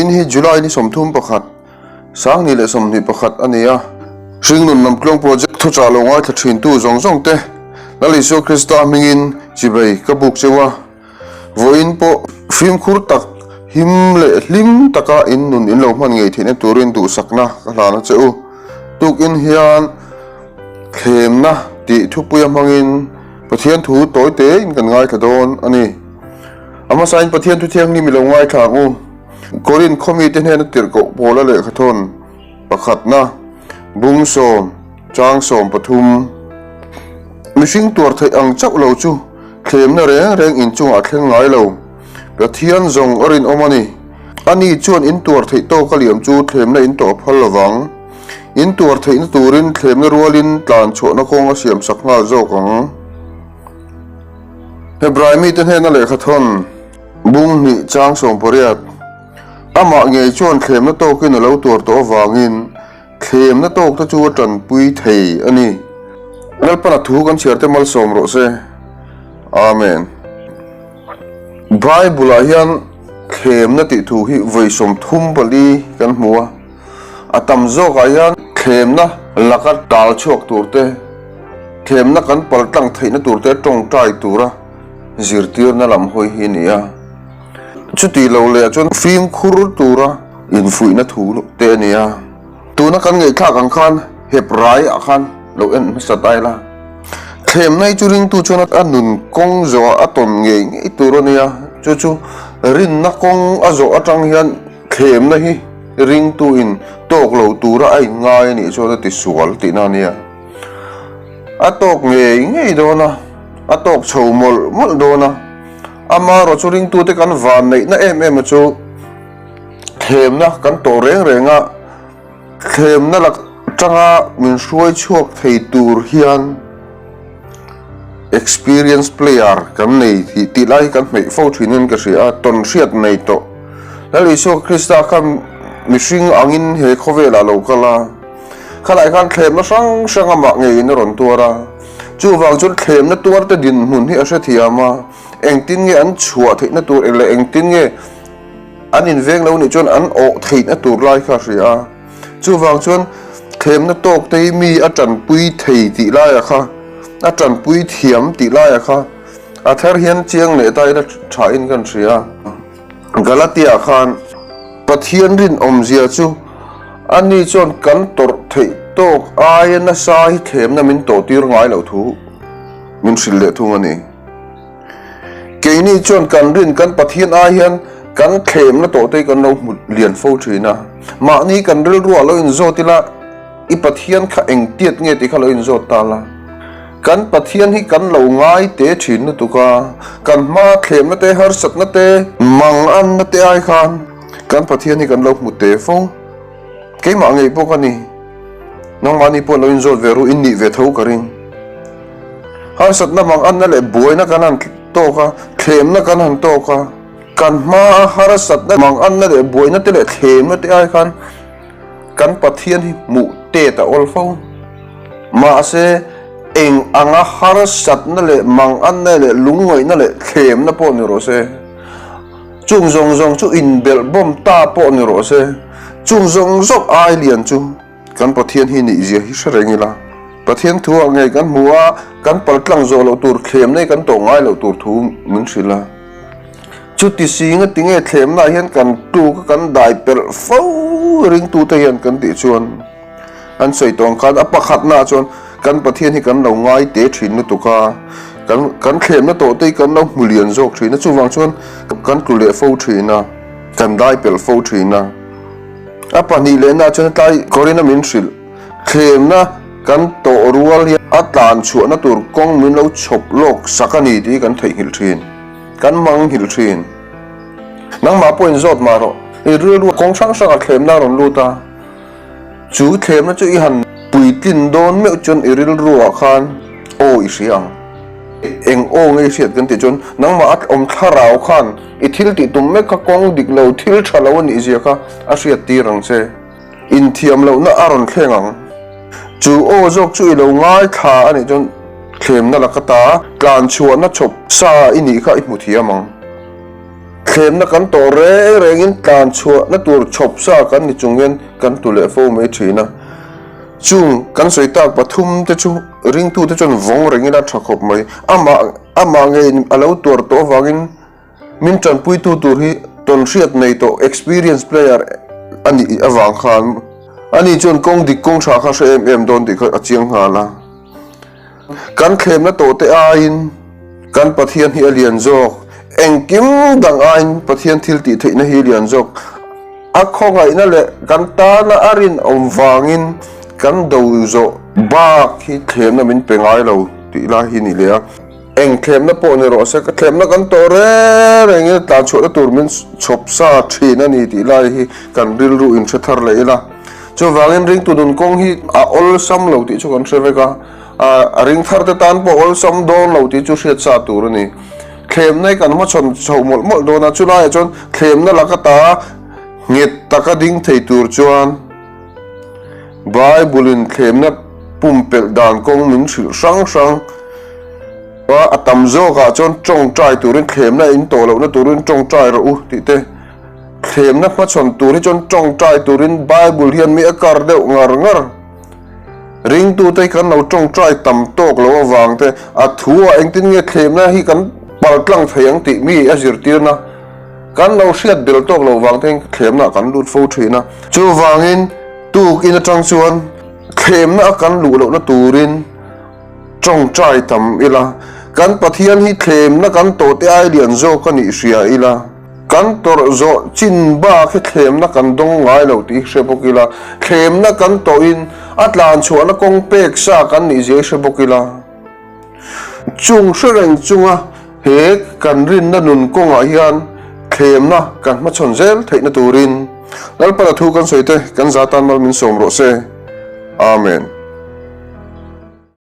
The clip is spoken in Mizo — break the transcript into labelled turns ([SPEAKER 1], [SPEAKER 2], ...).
[SPEAKER 1] Vawiin hi July ni 31, Sangni leh 21 a ni a. Hringnun Lamtluang Project thuchah lo ngaithla thintu zawng zawng te Lal Isua Krista hmingin chibei ka buk cheu a. Vawiin pawh fimkhur tak, him leh hlim taka in nun in lo hman ngei theihna turin duhsakna ka hlan a che u. Tukin hian thlemna tih thupuia hmangin Pathian thu tawi tein kan ngaithla dawn a ni. A hmasain Pathian thu thianghlim i lo ngaithla ang u. Korinth khawmite hnena tirhkoh Paula lehkhathawn pakhatna, Bungsawm, Chang 13. Mihring tuar theih ang chauh lo chu thlemna reng reng inchungah a thleng ngai lo. Pathian zawng a rinawm a ni. Ani chuan in tuar theih tawk a liam chu thlemna in tawh a phal lovang. In tuar theihna turin thlemna rualin tlan chhuahna kawng a siam sak nghal zawk ang. Hebrai mite hnena lehkhathawn bung hnih chang 18. Amah ngei chuan thlemna tawkin a lo tuar tawh avangin Thlemna tawk te chu a tanpui thei a ni. Lalpana thu kan chhiar te malsawm rawh se. Amen. Bible ah hian thlemna tih thu hi vawi 34 kan hmu a. A tam zawk ah hian thlemna laka tal chhuak tur te, thlemna kan pal tlang theihna tur te tawngtai tura zirtirna lam hawi hi a ni a. Chuti lo leh ah chuan fimkhur tura Infuihna thu te a ni a, tuna kan ngaihthlak ang khan Hebrai ah khan lo en hmasa ta ila. Thlemna hi chu ringtu chuan a nun kawng zawhah a tawn ngei ngei tur a ni a, chu chu rinna kawng a zawh atang hian thlemna hi ringtu in tawk lo tura a inngai a nih chuan a ti sual tihna a ni a. A tawk ngei ngei dawn a, a tawk chho mawlh mawlh dawn a, amaherawh chu ringtute kan vanneihna em em a chu, Thlemna kan tawh reng reng a, thlemna lak atanga min hruai chhuak thei tur hian experience player kan nei tih tih lai hi kan hmeih fo thinin ka hria a, tawn hriat nei tawh. Lal Isua Krista khan mihring angin he khawvelah a lo kal a, khalai khan thlemna hrang hrang amah ngeiin a rawn tuar a, chuvang chuan thlemna tuarte dinhmun hi a hrethiam a, engtin nge an chhuah theihna tur leh engtin nge An inveng lo nih chuan an awh theihna tur lai kha a hria a. Chuvang chuan thlemna tawk te hi mi a tanpui thei tih laiah kha, a tanpui thiam tih laiah kha a thar hian chiang leh ta ila thain kan hria a. Galatia khan Pathian rinawmzia chu ani chuan kan tawrh theih tawk aia nasa hi thlemna min tawhtir ngai loh thu min hrilh leh thung a ni. Keini chuan kan rin kan Pathian ai hian kan thlemna tawh te hi kan lo hmu lian fo thin a. Mahni kan rilruah lo inzawt ila i Pathian kha engtiat nge tih kha lo inzawt ta la. Kan Pathian hi kan lo ngai te thin lutuk a, kan hma thlemna te, harsatna te, manganna te ai khan kan Pathian hi kan lo hmu te fo. Keimah ngei pawh ka ni. Nangmahni pawh lo inzawt ve ru, in nih ve tho ka ring. Harsatna manganna leh buaina kan han tawk a, thlemna kan han tawk a, kan hmaa harsatna manganna leh buaina te leh thlemna te ai khan kan Pathian hi hmuh tet a awl fo. Mahse, eng anga harsatna leh manganna leh lungngaihna leh thlemna pawh ni rawh se, chung zawng zawng chu inbelh bawm ta pawh ni rawh se, chung zawng zawng ai lian chu Kan Pathian hi nih zia hi hre reng ila, Pathian thu ah ngei kan hmu a, kan pal tlang zawh loh tur thlemna hi kan tawh ngai loh tur thu min hrilh a. Chuti si nga tinge thlemna ah hian kan tluk a kan dai pelh fo ringtute hian kan tih chuan an sawi tawh ang khan a pakhatna ah chuan kan Pathian hi kan lo ngai te thin lutuk a, kan kan thlemna tawh te hi kan lo hmu lian zawk thin a, chuvang chuan kan tlu leh fo thin a, kan dai pelh fo thin a. A pahnih lehna chuan tlai kawrin a min hrilh. Thlemna kan tawh rual hian a tlan chhuahna tur kawng min lo chhawp lawk sak a ni tih hi kan theihnghilh thin. Kan manghilh thin. Nangmah pawh inzawt mah rawh. I rilru kawng hrang hrangah thlemna a rawn lut a. Chu thlemna chu i han puitlin dawn meuh chuan i rilruah khan aw i hria ang. Eng aw nge i hriat kan tih chuan nangmah a awm thlarau khan i thil tih tum mek kha kawng dik lo thil tha lo a nih zia kha a hriat tir ang che. Inthiam lohna a rawn thleng ang. Chu aw zawk chu i lo ngaithla a nih chuan thlemna laka ta tlan chhuahna chhawp sa i nih kha i hmu thiam ang. Thlemna kan tawh reng rengin tlan chhuahna tur chhawp sa kan ni chung hian kan tu leh fo mai thin a. Chung kan sawi tak pathum te chu ringtute chuan vawng rengin a tha khawp mai. Amah amah ngeiin a lo tuar tawh avangin min tanpuitu tur hi tawnhriat nei tawh experience player a nih avang khan ani chuan kawng dik kawng tha kha hre em em dawn tih kha a chiang nghal a. Kan thlemna tawhte aiin kan Pathian hi a lian zawk. Engkim dang aiin Pathian thil tih theihna hi lian zawk. A khawngaihna leh kan tana a rinawm vangin kan do zawh bak hi thlemna min pe ngai lo tih lai hi ni leh a. Eng thlemna pawh ni rawh se, ka thlemna kan tawh reng rengin a tlanchhuahna tur min chhawp sa thin a ni tih lai hi kan rilru in hre thar leh ila. Chuvangin ringtu nun kawng hi a awlsam lo tih chu kan hre vek a, a ring thar te tan pawh awlsam dawn lo tih chu hriat sa tur a ni. Thlemna hi kan hmachhawn chho mawlh mawlh dawn a, chulaiah chuan thlemna laka ta nghet taka ding thei tur chuan Bible-in thlemna pumpelh dan kawng min hrilh hrang hrang a, a tam zawkah chuan tawngtai turin thlemna in tawh lohna turin tawngtai rawh u tih te. Thlemna hmachhawn tur hi chuan tawngtai turin Bible hian mi a kar deuh ngar ngar. Ringtute hi kan lo tawngtai tam tawk lo avang te, a thu ah engtin nge thlemna hi kan paltlang thei ang tih mi a zirtirna kan lo hriat bel tawk lo vang te hian thlemna ah kan lut fo thin a. Chuvangin tukin atang chuan thlemna a kan luh lohna turin tawngtai tam ila, kan Pathian hi thlemna kan tawhte ai lian zawk a nih hria ila. Kan tawrh zawh chin bak hi thlemna kan dawng ngai lo tih hi hre bawk ila, thlemna kan tawhin a tlan chhuahna kawng pek sa kan nih zia hi hre bawk ila. Chung hre reng chunga he kan rinna nun kawngah hian thlemna kan hmachhawn zel theihna turin Lalpana thu kan sawi te kan za tan mal min sawm rawh se. Amen.